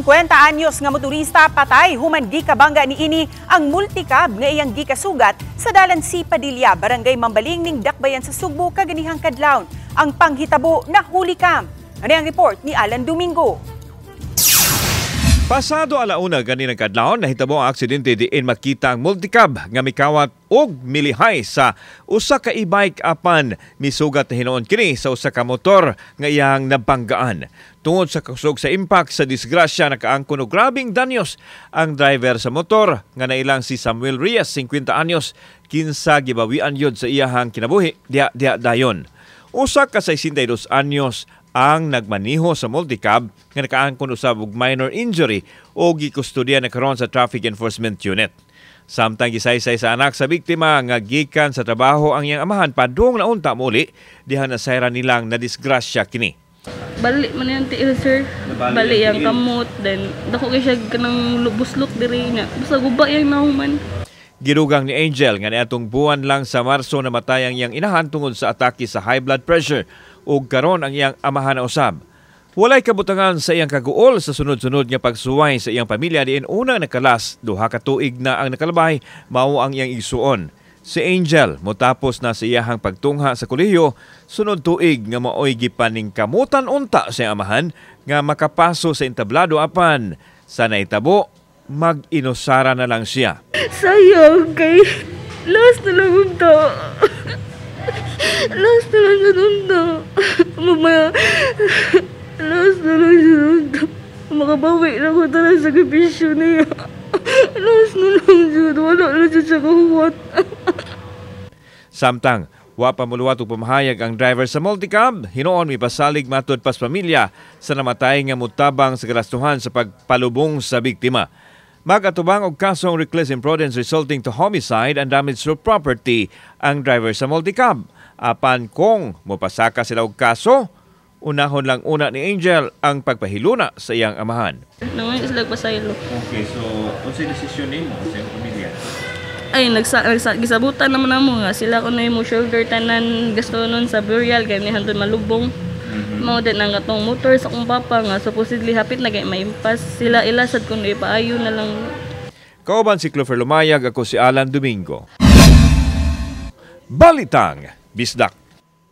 50 anyos nga motorista patay human gikabangga niini ang multicab nga iyang gikasugat sa dalan C. Padilla, Barangay Mambaling ning Dakbayan sa Sugbo kaganihang kadlawon. Ang panghitabo nahuli cam. Ano ang report ni Alan Domingo? Pasado 1:00 ganinang kadlawon, nahitabo ang aksidente diin makita ang multicab nga mikawat og milihay sa usa ka e-bike apan misugat na hinuon kini sa usa ka motor nga iyang nabanggaan. Tungod sa kusog sa impact sa disgrasya, nakaangkon og grabing danyos ang driver sa motor nga nailang si Samuel Reyes, 50 anyos, kinsa gibawian yun sa iyahang kinabuhi diha diha dayon. Usa ka 62 anyos ang nagmaniho sa multicab nga nakaangkon usab og minor injury o gikustodiya na karon sa Traffic Enforcement Unit. Samtang gisaysay sa anak sa biktima nga gikan sa trabaho ang iyang amahan padung na unta muli diha nasayran nilang nadisgrasya kini. Bali man yung tiil, sir. Nabali Bali ang yang tiil. Kamot, then dako kay siya kanang buslot diri nga. Basta guba yang nahuman. Gidugang ni Angel nga niadtong buwan lang sa Marso namatay ang iyang inahan tungod sa atake sa high blood pressure ug karon ang iyang amahan na usab. Walay kabutangan sa iyang kaguol sa sunod-sunod nga pagsuway sa iyang pamilya diin unang nakalas 2 ka tuig na ang nakalabay mao ang iyang igsuon. Si Angel motapos na sa iyahang pagtungha sa kolehiyo sunod tuig nga maoy gipaningkamutan unta sa iyang amahan nga makapaso sa entablado, apan sa naitabo mag-inusara na lang siya. Sayang kay last na lang unta. Last na lang siya unta. Mamaya, last na lang siya unta. Makabawi na ko talaga sa sakripisyo niya. Last na lang siya. Wala na siya sa kahuwat. Samtang wa pa muluwat og pamahayag ang driver sa multicab, hinuon mipasalig matud pas pamilya sa namatay nga mutabang sa galastuhan sa pagpalubong sa biktima. Magatubang og kasong reckless imprudence resulting to homicide and damage to property ang driver sa multicab. Apan kung mopasaka sila og kaso, unahon lang una ni Angel ang pagpahiluna sa iyang amahan. Nangayo sila pasaylo. Okay, so unsay desisyon nimo sa iyang pamilya? Ay, nagsa gisabutan naman namo nga sila kuno mo shoulder tanan gasto nun sa burial kay ni hantod malubong. Mao din ang katong motor sa akong papa nga supposedly hapit na kay maimpas sila, ila sad kuno ipaayo na lang. Kauban si Clover Lumayag, ako si Alan Domingo. Balitang Bisdak.